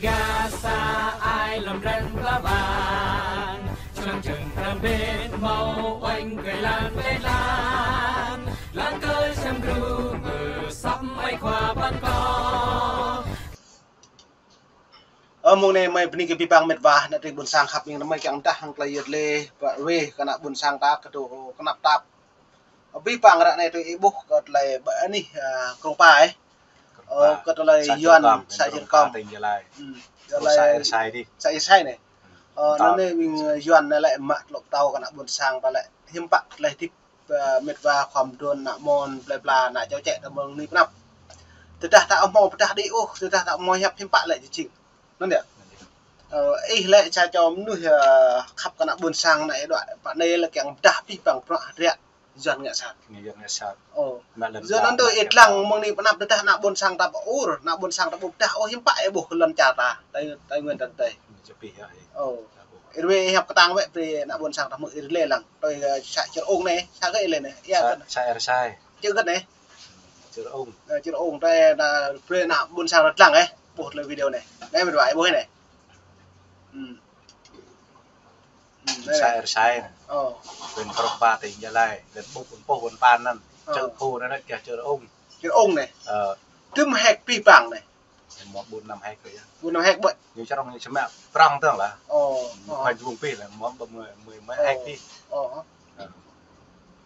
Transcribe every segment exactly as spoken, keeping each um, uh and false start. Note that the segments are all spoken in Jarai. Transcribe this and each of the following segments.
Gah sa ai lŏm drăng pla bang, čơlăng čơng pram bên hmâo uănh kơi lan kơi lan, lăng kơ čăm gru mơ săp ai khua păn kơ. Ơ, mông anai mơi bơni kơ abih bang met wa, ană tring ƀôn sang khăp ing, anăm mơi kiăng dah hăng tơlơi yơh lĕ, pă rue kơ ană ƀôn sang ta kơ tŭ kơnăp tap. Abih bang ră anai tui ih ƀuh kơ tơlơi ƀơi anih, a, Krông Pa, ơ. Krông Pa. Ơ, kơ tơlơi Yuan, xã Čư̆ Kông, huyện Krông Pa, tỉnh Gia Lai. Ơ, xã Ia Sai dih. Xã Ia Sai anai. Ơ, anŭn anai ƀing Yuan anai lĕ mă tlŏ pơtâo kơ ană ƀôn sang ta lĕ hiư̆m pă tơlơi hơdip, ơ, met wa khua mơdron, ană mon, plơi pla, ană čô čĕ ta mơ̆ng anai pơ anăp. Tơdah ta ƀu hmâo pơdah đĭ ôh, tơdah ta ƀu hmâo hiăp hiư̆m pă lĕ či jing. Anŭn yơh. Ơ, ih lĕ sa čô mơnuih, ơ, khăp kơ ană ƀôn sang anai, ih đuaĭ pơ anai lĕ kiăng pơdah abih bang bruă hơdră Yuan ngă sat. Yuan ngă sat. Ơ. Yuan anŭn tui ih lăng mơ̆ng anai pơ anăp tơdah ană ƀôn sang ta pơ-ur, ană ƀôn sang ta ƀu pơdah ôh hiư̆m pă ih ƀuh kơ lŏn čar ta, Tây, Tây Nguyên ta tơi. Ơ. Ih rue ih hiăp kơtang wơ̆t brơi ană ƀôn sang ta hmư̆ ih rơlơi lăng. Tui, ơ, xã Čư̆ Ung anai, xã gơ̆ ih lĕ anai. Ia, xã, xã Ia Sai. Čư̆ Gơ̆t anai. Čư̆ Ung. Ơ, Čư̆ Ung, tui, ơ, brơi ană ƀôn sang ta lăng, ơ. Ƀuh tơlơi video anai. Anai met wa ih ƀuh anai. Ơ. Ơ, anai. Xã Ia Sai anai. Ơ. Huyện Krông Pa, tỉnh Gia Lai. Huyện Buk, huyện Pô, huyện Pan anŭn. Ơ. Čư̆ Khu anŭn, anŭn kiăng Čư̆ Ung. Čư̆ Ung anai. Ơ. Tơm héc abih bang anai. Hmâo ƀuôn năm héc kơ yơh. Ƀuôn năm héc ƀơi. Ñu črông ñu čơmă prong tơ̆ng lah. Ơ, ơ. Khoa Jung pih lah, hmâo ƀơi mười, mười, mười héc pih. Ơ. Ơ.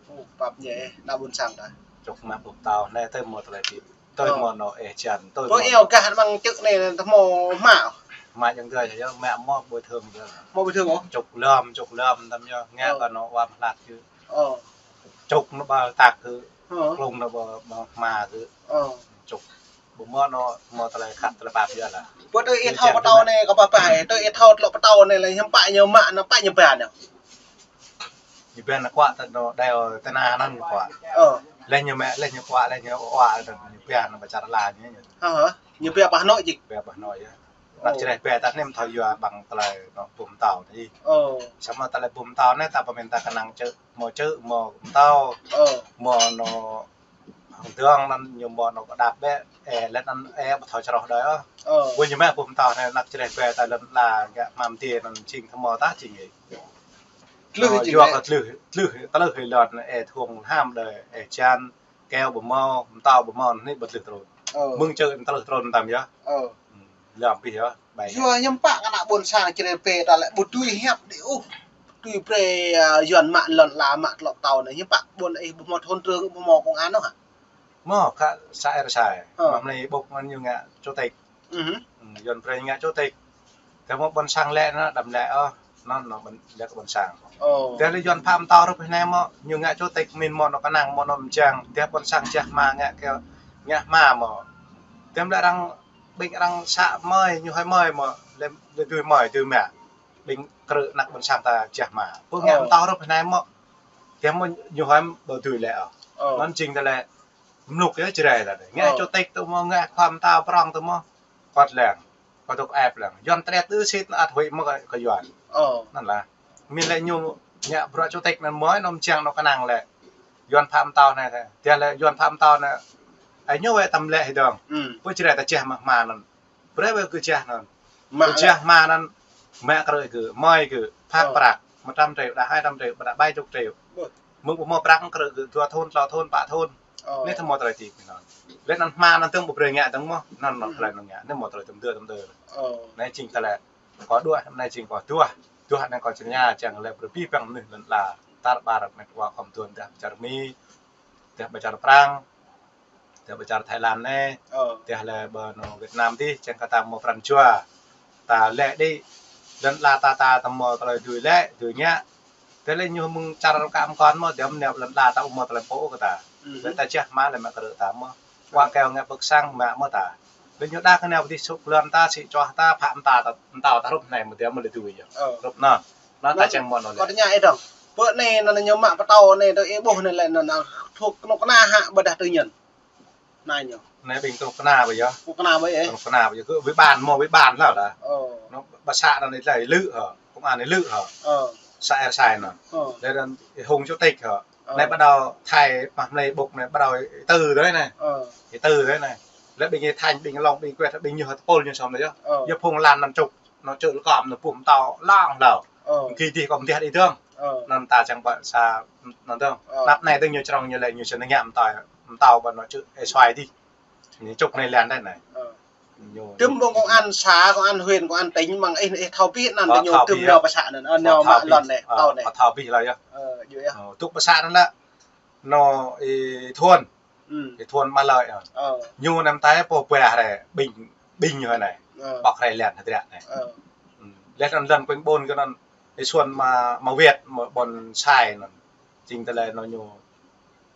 Ơ, pap ñe, ană ƀôn sang ta. Čŏk mă ƀuh pơtâo, anai tui hmâo tơlơi pih. Tui hmâo anŏ ih čan, tui hmâo. Ơ, ih ôh gah mơ̆ng čư̆ anai, tơhmâo hmă. Hmă yang tui yơh, mă hmâo bồi thường yơh. Hmâo bồi thường ôh? Čŏk lŏm, čŏk lŏm, tăm yơh, ngă kơ anŏ wa mơhlăt yơh. Ơ. Čŏk anŏ ƀă tăk kơ, ơ, klông anŏ ƀă, ƀă hma kơ. Ơ. Čŏk. Ƀu hmâo anŏ, hmâo tơlơi khăp tơlơi pap yơh lah. Ƀơi tui ih thâo pơtâo anai kơ pă pă, tui ih thâo tlŏ pơtâo anai lĕ hiư̆m pă ñu mă, anŭn pă ñu ba anai. Ñu ba anŭn kuă tơ anŏ đeo tơnah anŭn kuă. Ơ. Lĕ ñu mă, lĕ ñu kuă, lĕ ñu wa, ñu ba anŭn ƀơi čar Lai ñu. Hă, hă. Ñu ba ƀơi Hà Nội či. Ba ƀơi Hà Nội yơh. Ơ. Anăp čơreh ba ta anai mơ̆ thâo yua ƀăng tơlơi anŏ ƀuh pơtâo anai. Ơ. Samơ̆ tơlơi ƀuh pơtâo anai ta pơmĭn ta kơnang čư̆, hmâo čư̆, hmâo pơtâo. Ơ. Hmâo anŏ hăng dơ̆ng anŭn ñu hmâo anŏ pơđăp bĕ, ơ, lĕ anŭn ơ ƀu thâo čroh đơi ôh. Ơ. Ƀơi ñu mă ƀuh pơtâo anai anăp čơreh ba ta lŏn ala ngă hmam dê anŭn jing tơhmâo ta jing ih. Tlưh jing yua kơ tlưh, tlưh, tlưh ih lŏn ơ thung ham đơi, ơ čan, keo ƀu hmâo, pơtâo ƀu hmâo, anai ƀu tlưh trŭn. Ơ. Mơ̆ng čư̆ tlưh trŭn tăm yơh. Ơ. Ơ, lŏm pih yơh, ƀai. Yua hiư̆m pă kơ ană ƀôn sang čơreh ba ta lĕ ƀu dưi hiăp đĭ ôh. Tui brơi, ơ, Yuan mă lŏn ala mă tlŏ pơtâo anai. Hiư̆m pă ƀôn ih ƀu hmâo thôn trưởng, ƀu hmâo công an ôh hă? Hmâo kơ xã Ia Sai. Ơ. Mă mơ̆ng anai ƀuh anŭn ñu ngă chủ tịch. Ơ. Ơ, Yuan brơi ngă chủ tịch. Tơdah hmâo ƀôn sang lĕ anŭn, đăm lĕ ôh, anŭn, anŭn ƀôn, lĕ kơ ƀôn sang. Ơ. Tơdah lĕ Yuan pham pơtâo rup anai hmâo, ñu ngă chủ tịch min hmâo anŏ kơnang, hmâo anŏ mơjang, tơdah ƀôn sang jah hma ngă kơ, ngă hma hmâo. Tơdah lĕ arăng, ƀing arăng să mơi, ñu hơi mơi hmâo, lĕ, lĕ dưi mơi, dưi mă. Ƀing krư̆ anăp ƀôn sang ta jah hma. Ƀu ngă pơtâo rup anai hmâo. Tơdah hmâo ñu hơi ƀu dưi lĕ ôh. Ơ. Anŭn jing tơlơi mluk yơh čơreh ta anai. Ngă chủ tịch tơ hmâo, ngă khua pơtâo prong tơ hmâo. Kŏt lăng. Kŏt dŏ ĕp lăng. Yuan tret tơ sĭt ăt huĭ mơ̆ kơ, kơ Yuan. Ơ. Anŭn lah. Min lĕ ñu ngă bruă chủ tịch anŭn mơi anŏ mơjang anŏ kơnang lĕ. Yuan pham pơtâo anai. Tơdah lĕ Yuan pham pơtâo anai. Ơ ñu wơ̆t tăm lĕ hĭ dơ̆ng. Ơ. Ƀu čơreh ta jah mă hma anŭn. Brơi wơ̆t gơ̆ jah anŭn. Gơ̆ jah hma anŭn. Mă krư̆ gơ̆, mơi gơ̆, phak prăk. Một trăm triệu, đa hai trăm triệu, đa ba chục triệu. Mơ̆ng ƀu hmâo prăk krư̆ gơ̆, dua thun, tlâo thun, pă thun. Ơ. Anai tơhmâo tơlơi tĭp anŭn. Lĕ anŭn hma anŭn tơ̆ng ƀu brơi ngă dơ̆ng mơ̆, anŭn anŏ tơlơi anŭn ngă, anai hmâo tơlơi tơm dơ tơm dơ. Ơ. Anai jing tơlơi kâo đuaĭ, anai jing kâo duah. Duah anai kâo čơña, čang lĕ brơi abih bang mơnuih lŏn ala. Tar ƀar met wa khŏm tuan dah ƀơi čar Mi, dah ƀơi čar Prang. Dah ƀơi čar Thái Lan anai. Ơ. Dah lĕ ƀơi anŏ Việt Nam dih, čang kơ ta hmâo pran jua. Ta lĕ đĭ, lŏn ala ta ta tơhmâo tơlơi dưi lĕ, dưi ngă. Dah lĕ ñu mơ̆ng čar rơkă mơkŏn mơ̆, dah mơ̆ nao lŏn ala ta ƀu hmâo tơlơi pô kơ ta. Ơ. Lĕ ta jah hma lĕ mă krư̆ ta mơ̆. Wa keo ngă pơ̆k sang mă mơ̆ ta. Lĕ ñu đa kơ nao dih sŭk lŏn ta, sĭ čoh ta, phă mơta ta, mơtâo ta rup anai mơ̆ dah mơ̆ lĕ dưi yơh. Ơ. Rup anŭn. Anŭn ta čang mơ̆ anŭn lĕ. Kâo tơña ih dơ̆ng. Pơ anai anŭn ñu mă pơtâo anai tơ ih ƀuh anai lĕ anŭn, anŭn thuộc anŏ kơna hă ƀôdah tư nhân? Anai ñu. Anai ƀing anŏ kơna ƀơi yơh. Anŏ kơna ƀơi ih? Anŏ kơna ƀơi yơh. Kơ ủy ban, hmâo ủy ban lah dah. Ơ. Anŏ ƀă xã anŭn lĕ lư̆ hă. Công an lĕ lư̆ hă. Ơ. Xã Ia Sai anŭn. Ơ. Lĕ anŭn hông chủ tịch hă. Ơ. Anai bắt đầu thay, mă anai ƀuh anai bắt đầu ih tơ tui anai. Ơ. Ih tơ tui anai. Lĕ ƀing ih Thanh, ƀing ih Long, ƀing ih Kuet, ƀing ñu hơt tơpul ñu sŏm lĕ yơh. Ơ. Yơh phung lăn anŭn čŭk, anŭn čư̆ lơkom, anŭn puh mơtâo lăng hlâo. Ơ. Kơ dih kơ mơdeh đĭ dơ̆ng. Ơ. Anŭn ta čang ƀă sa, anŭn dơ̆ng. Ơ. Anăp anai dơ̆ng ñu črŏng ñu lĕ ñu čơnă ngă mơtâo, mơtâo ƀă anŭn čư̆ ê suai dih. Ñu čŭk anai lăn đơi anai. Ơ. Ñu, tơm ñu, ƀing công an xã, công an huyện, công an tỉnh mơ̆ng ih, ih thâo pĭ anŭn. Ơ, ñu thâo tơm pĭ ñu yơh. Pơ xã anŭn, ơ, thâo, ñu thâo mă pĭ. Lăn anai, ơ, thâo anai. Ơ, thâo pĭ lơi yơh. Ơ, yơh. Ơ, tŭk pơ xã anŭn lĕ. Anŭn ih Thuôn. Ơ. Ih Thuôn mă lơi, ơ. Ơ. Ñu anăm tai pô pơhiăp hrơi, ƀing, ƀing ñu anai. Ơ. Ƀŏk hrơi lăn hơdră anai. Ơ. Ơ. Lĕ anŭn lăn kuing ƀôn kơ anŭn, ih Thuôn mă, mă wĕt, mă ƀôn sai anŭn. Jing tơlơi anŭn ñu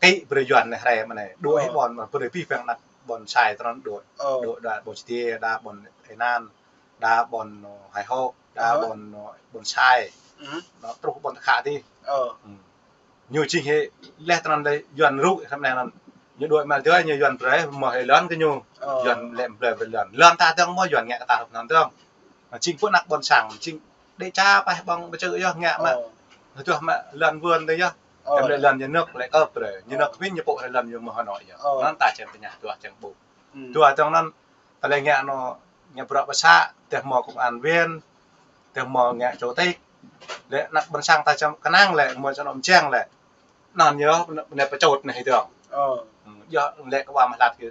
kĭ brơi Yuan anai hrơi mơ̆ng anai. Đuaĭ ƀôn, mă brơi pĭ păng anăp ƀôn sai tơnăn đuaĭ. Ơ. Đuaĭ đa ƀôn Čơđê, đa ƀôn Ênan, đa ƀôn Hai Hô, đa ƀôn, ƀôn sai. Ơ. Anŭn truh ƀôn tơkhă dih. Ơ. Ơ. Ñu jing hĭ lĕ tơnăn lĕ Yuan rŭ hrăm anai anŭn. Ñu đuaĭ mă dơi ñu Yuan brơi mơ̆ hĭ lăn kơ ñu. Ơ. Yuan lĕ brơi brơi lăn. Lăn ta dơ̆ng mơ̆ Yuan ngă kơ ta hrup anŭn dơ̆ng. Jing pô anăp ƀôn sang, jing đĕ ča pah ƀơ̆ng pơčư̆ yơh ngă mă. Ơ. Hơduah mă lăn vươn tơ yơh. Ơ. Tơm lĕ lăn ñu nơ̆k lĕ kơ brơi. Ñu nơ̆k ƀing ñu pô hrơi lăn ñu mơ̆ hơnŏ yơh. Ơ. Anŭn ta čang tơña hơduah čang ƀuh. Ơ. Hơduah dơ̆ng anŭn ta lĕ ngă anŭn ngă bruă pơ xã, tơdah mơ̆ công an huyện, tơdah mơ̆ ngă chủ tịch. Lĕ anăp ƀôn sang ta čang kơnang lĕ, mơ̆ čang anŭn mơčang lĕ. Anŭn yơh, anai pơčut anai hơduah. Ơ. Ơ, yơh lĕ kơ ƀă mă hlăt kơ.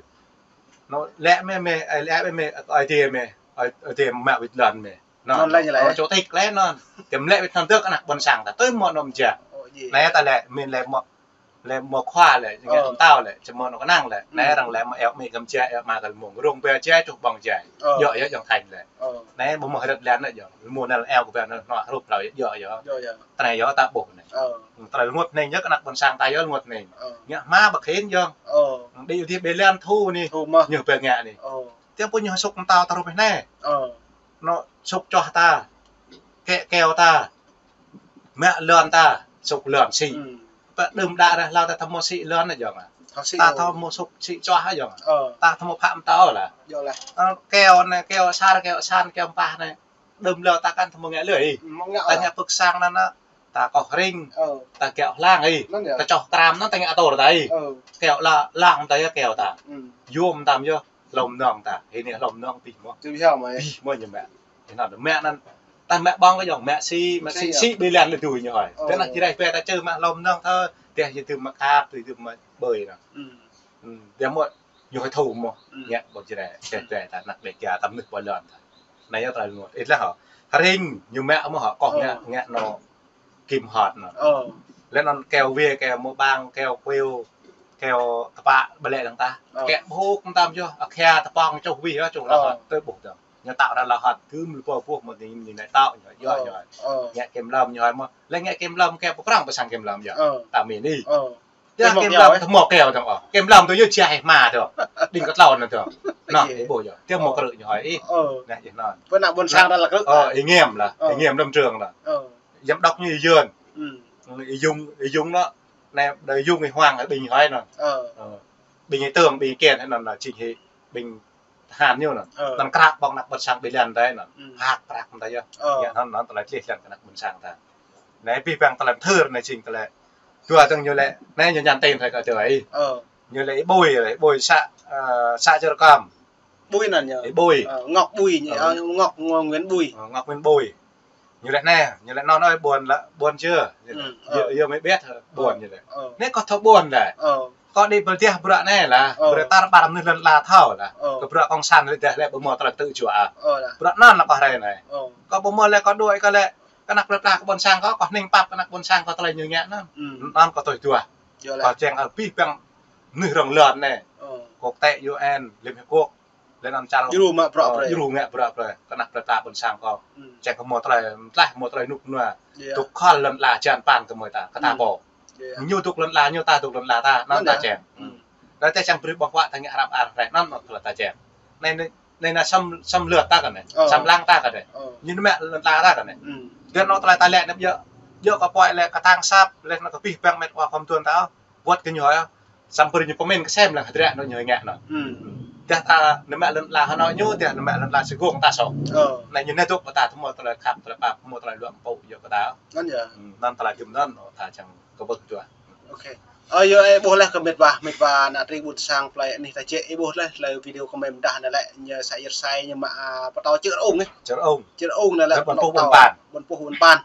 Anŭn lĕ mĕ mĕ, ơ, lĕ mĕ mĕ, ơi adai mĕ, ơi, ơi adai mă wĭt lăn mĕ. Anŭn, anŭn lĕ ñu lĕ. Ơ, chủ tịch lĕ anŭn. Tơm lĕ wĭt anŭn dơ̆ng anăp ƀôn sang ta. Tui mơ̆ anŭn mơčang. Ơ, yơh. Anai ta lĕ, mĭn lĕ mơ̆ lĕ mơ̆ khua lĕ, ñu ngă tơm tao lĕ, čơmơ̆ anŭn kơnang lĕ. Anai arăng lĕ mơ̆ eo mĕ găm jai, eo mă kơ mơ̆ng rông bê jai, čuh ƀơ̆ng jai. Ơ. Yơh, yơh, jơ̆ng Thanh lĕ. Ơ. Anai ƀu mơ̆ hrĕt lăn anŭn yơh. Mơ̆ anŭn eo kơ bê anŭn hrup hlâo yơh, yơh. Yơh, yơh. Tơnai yơh ta ƀuh anai. Ơ. Tơlơi rơngot hning yơh kơ anăp ƀôn sang ta yơh rơngot hning. Ơ. Ngă hma ƀă khĭn yơh. Ơ. Đĭ yơh dih bê lăn thu anai. Thu mơ̆. Ñu bê ngă anai. Ơ. Tiang pô ñu sŭk mơtâo ta hrup anai. Ơ. Anŭn sŭk čoh ta. Kĕ keo ta. Mă lăn ta, sŭk lăn sĭ. Ơ. Pơ đưm đă ră hlâo ta thâo mơ̆ sĭ lăn anŭn yơh. Thâo sĭ ta ơ. Thâo mơ̆ sŭk sĭ čoh yơh. Ơ. Ta thâo mơ̆ phă mơtâo lah. Yơh lah. Ơ, keo anai, keo sar, keo san, keo pah anai. Đưm hlâo ta kăn thâo mơ̆ ngă lơi. Ơ, mơ̆ ngă ta lah. Ngă pơ̆k sang anŭn, ta koh ring, ơ. Ta kiaŏ hlang ih. Anŭn yơh. Ta čoh kram anŭn ta ngă atur ta ih. Ơ. Keo lah, lăng ta yơh keo ta. Ơ. Yôm tam yơh. Hlâo mơnơ̆ng ta, hĭ anai hlâo mơnơ̆ng pĭ mơ̆. Pĭ mơ̆. Pĭ mơ̆ ñu mă. Hĭ anŭn mă anŭn, ta mă ƀơ̆ng kơ yơh, mă sĭ, mă sĭ, sĭ ƀơi lăn lĕ tui ñu hơi. Ơ. Tơdah či rai pĕ ta čơ mă hlâo mơnơ̆ng thơ, tơdah či tŭ mă kăp, tŭ tŭ mă ƀơi anŭn. Ơ. Ơ, tơdah mơ̆ ñu hơi thâo mơ̆. Ơ. Ngă ƀơ̆ng či rai, tơdah ta anăp đe kia, ta mơnuih ƀơi lăn ta. Anai yơh tơlơi rơngot. Ih lah hŏ. Hring, ñu mă mơ̆ hŏ, koh ngă, ngă anŭn. Kim hot anŭn. Ơ. Lĕ anŭn keo wê, keo mơ̆ ƀang, keo kuiu, keo tơpă, ƀlĕ lăng ta. Ơ. Kĕ ƀhuk tam yơh, akhia tơpŏng čuh wih yơh, čuh lŏ hot, tơl ƀuh tơ̆ng. Ñu tao ră lŏ hot, tơm lơpô ƀuh mơ̆ ding ñu nai tao ñu, yơh ñu. Ơ. Ngă kim lăm ñu hơi mơ̆. Lĕ ngă kim lăm keo pơkrong pơ sang kim lăm yơh. Ơ. Ta mĭn ih. Ơ. Yơh kim lăm tơmŏk keo tơ̆ng ôh. Kim lăm tui yơh čih hma tơ̆ng. Đing kơ tlôn anŭn tơ̆ng. Anŭn, ih ƀuh yơh. Tơmŏk krư̆ ñu hơi ih. Ơ. Anai ih anŭn. Pơ anăp ƀôn sang ta lăk krư̆. Ơ, ih ngiăm lah. Ơ. Ih ngiăm lăm trường lah. Ơ. Giám đốc ñu ih Yơn. Ơ. Ih Dung, ih Dung anŭn. Anai đa Dung ih Hoàng ƀing hơi anŭn. Ơ. Ơ. Ƀing ih Tường, ƀing ih Kiên anŭn anŭn jing hĭ. Ƀing tơhan ñu anŭn. Ơ. Anŭn krăp ƀơ̆ng anăp ƀôn sang ƀơi lăn ta anŭn. Ơ. Hăk krăp ta yơh. Ơ. Yơh anŭn, anŭn tơlơi tlih lăn kơ anăp ƀôn sang ta. Anai pĭ păng tơlơi mơthưr anai jing tơlơi. Dua tơ̆ng ñu lĕ, anai ñu nhắn tin hrơi kơ tui. Ơ. Ñu lĕ ih Bùi, ih Bùi xã, ơ, xã Čư̆ Rơkăm. Bùi anŭn ñu. Ih Bùi. Ơ, Ngọc Bùi ñu, ơ, Ngọc, Ngọc Nguyễn Bùi. Ơ, Ngọc Nguyễn Bùi. Ñu lĕ anai, ñu lĕ anŭn ơi ƀuôn lah, ƀuôn čư̆. Ơ, ơ. Yơh, yơh mơ̆ ƀiă ƀuôn ñu lĕ. Ơ. Anai kâo thâo ƀuôn lah. Ơ. Kâo đĭ pơ đah bruă anai lah. Ơ. Bruă tar ƀar mơnuih lŏn ala thâo lah. Ơ. Kơ bruă cộng sản lĕ dah lĕ ƀu mơ̆ tơlơi tơčua. Ơ lah. Bruă anŭn lah kâo rai anai. Ơ. Kâo ƀu mơ̆ lĕ kâo đuaĭ kâo lĕ kơ anăp plơi pla kơ ƀôn sang kâo, kâo hning pap kơ anăp ƀôn sang kâo tơlơi ñu ngă anŭn. Ơ. Anŭn kâo tui dua. Yơh lah. Kâo čang ơ pĭ păng mơnuih rŏng lŏn anai. Ơ. Quốc tế U N, Liên Hiệp Quốc. Lĕ anŭn čar djru mă bruă brơi. Djru ngă bruă brơi. Kơ anăp plơi pla ƀôn sang kâo. Ơ. Čang kơ mơ̆ tơlơi, tlah mơ̆ tơlơi nuk nua. Yơh. Dŏ khăl lŏn ala čan pan kơ mơ̆ ta, kơ ta pô. Yơh. Ñu dŏ lŏn ala ñu, ta dŏ lŏn ala ta, anŭn ta čang. Ơ. Đa ta čang brơi ƀơ̆ng huă ta ngă hrăp ar rai, anŭn mơ̆ tơlơi ta čang. Anai, anai, anai anŭn xâm, xâm lược ta kơ anai. Ơ. Xâm lăng ta kơ anai. Ơ. Ñu mă lŏn ala ta kơ anai. Ơ. Dơ̆ng anŭn tơlơi ta lĕ anai yơh. Yơh kâo pơhiăp lĕ kơ tang sap, lĕ anŭn kơ pĭ păng met wa pơm tuan ta. Wơ̆t kơ ñu hơi. Samơ̆ ñu pơmĭn kơsem lăng hơdră anŭn ñu ngă anŭn. Ơ. Dah ta nao mă lŏn ala hơnŏ ñu, dah nao mă lŏn ala sơgŏng ta sŏ. Ơ. Anai ñu nao dŏ pơ ta tơmŏ tơlơi khăp, tơlơi pap, tơmŏ tơlơi luă mpŭ yơh pơ ta. Anŭn yơh. Ơ, anŭn tơlơi jum anŭn, ơ, ta čang kơ ƀơ̆ng dua. Ôkê. Ơ, yơh, ih ƀuh laih kơ mĕt wa, mĕt wa ană tring ƀuôn sang plơi anih ta jĕ, ih ƀuh laih tơlơi video kơ mơi mơdah anai lĕ, ñu sa ir sai ñu mă, a, pơtao Čư̆ Rơung, ih. Čư̆ Rơung. Čư̆ Rơung anai lĕ, ƀuôn Pơnŏk Pôh, ƀuôn Tâo. Păn. Ƀuôn Pôh, ƀuôn Păn.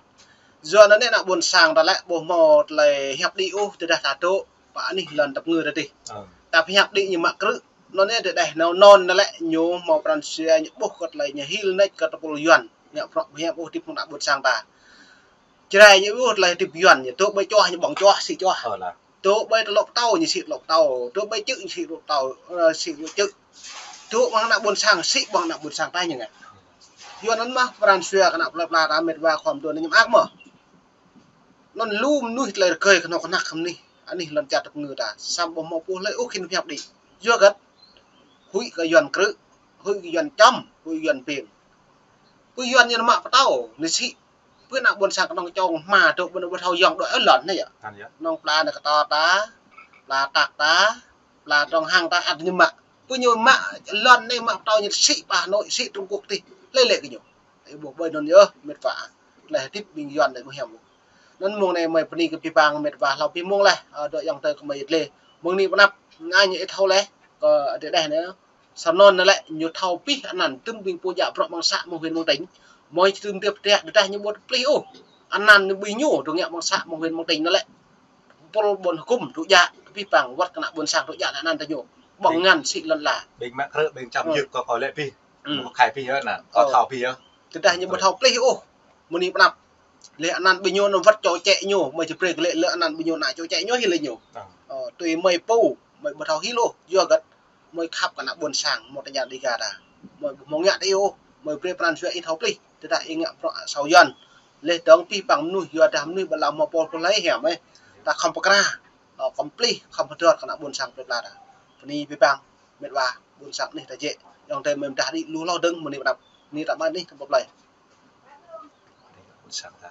Yua anŭn anai ană ƀuôn sang ta lĕ, ƀu hmâo tơlơi hiăp đĭ ôh, tơdah ta dŏ pơ anih lŏn tơpơngư ta dih. Ơ. Ta pơhiăp đĭ ñu mă krư̆, anŭn anai tơdah nao anŭn anai lĕ, ñu hmâo pran jua ñu ƀuh kơ tơlơi ñu hil nač kơ tơpul Yuan, ngă bruă ƀu hiam ôh hơdip hăng ană ƀuôn sang ta. Jrai ñu ƀuh tơlơi hơdip Yuan ñu, dŏ ƀơi čoh ñu ƀơ̆ng čoh, sĭ čoh. Ơ lah. Dŏ ƀơi tơlŏ pơtâo ñu sĭ tơlŏ pơtâo, dŏ ƀơi čư̆ ñu sĭ tơlŏ pơtâo, ơ, sĭ tơlŏ čư̆. Dŏ ƀơi ană ƀuôn sang, sĭ ƀơi ană ƀuôn sang ta ñu ngă. Yua anŭn mơ̆n pran jua kơ ană plơi pla ta mĕt wa khŏm dŏ anai ñu mơak mơ̆. Anŭn lu mơnuih tơlơi rơgơi kơnơ̆ng kơnăk kơ mơnuih anih lŏn čar tơpơngư ta, samơ̆ ƀu hmâo pô hlơi ôh khĭn pơhiăp đĭ. Yua hơget? Huĭ kơ Yuan krư̆, huĭ kơ Yuan čăm, huĭ kơ Yuan ping. Pơ Yuan ñu mă pơtâo, ñu sĭ. Pơ ană ƀuôn sang kơnơ̆ng čong hma dŏ ƀơi anŭn ƀu thâo yŏng dŏ ơ lŏn anai yơh. Anŭn yơh. Anŭn pla anai kơtâo ta, pla tak ta, pla trong hăng ta ăt ñu mă. Pơ ñu mă lŏn anai mă pơtâo ñu sĭ pơ Hà Nội, sĭ Trung Quốc tih. Lĕ lĕ kơ ñu. Ih ƀuh ƀơi anŭn yơh, mĕt wa. Tơlơi hơdip ƀing Yuan anai ƀu hiam ôh. Anŭn mơ̆ng anai mơi bơni kơ abih bang mĕt wa hlâo abih mông laih, ơ, dŏ yŏng tơ kơ mơi yơh lĕ. Mơ̆ng anai pơ anăp, ngă ñu ih thâo laih, kơ adih đeh anai. Samơ̆ anŭn lĕ ñu thâo abih anăn tơm ƀing pô djă bruă mơ̆ng să mơ̆ng huyện mơ̆ng tỉnh. Mơi či tơm tiap tiap tơdah ñu ƀu plih ôh. Anăn ñu ƀing ñu dŏ ngă mơ̆ng să mơ̆ng huyện mơ̆ng tỉnh anŭn lĕ. Pul ƀôn hơkŭm dŏ djă, abih bang wơ̆t kơ ană ƀuôn sang dŏ djă anăn tơ ñu. Ƀơ̆ng ngăn sĭ lŏn la. Ƀing mă krư̆, ƀing čăm yơh kơ kâo lĕ abih. Ơ. Kâo khai abih yơh anăn. Kâo thâo abih yơh. Tơdah ñu ƀu thâo plih ôh. Mơ̆ng anai pơ anăp. Lĕ anăn ƀing ñu anŭn wơ̆t čô čĕ ñu, mơi či brơi kơ lĕ lĕ anăn ƀing ñu ană čô čĕ ñu hil lĕ ñu. Ơ. Ơ, tui mơi pô, mơi ƀu thâo hil ôh, yua hơget. Mơi khăp kơ ană ƀuôn sang, mơ̆ng tơña Dega ta. Mơi ƀu hmâo ngă tơ ih ôh, mơi brơi pran jua ih thâo plih, tơdah ih ngă bruă asâo Yuan. Lĕ dơ̆ng abih bang mơnuih, yua dah mơnuih ƀu lăm hmâo pô pơhlai hiam ih. Ta khŏm pơkra, ơ, khŏm plih, khŏm hơdơr kơ ană ƀuôn sang plơi pla ta. Bơni abih bang, mĕt wa, ƀuôn sang anih ta jĕ. Yŏng tơ mơi mơdah đĭ lu hlâo dơ̆ng, mơ̆ng anai pơ anăp. Bơni ta mă anih tơm plơi. Ƀuôn sang ta.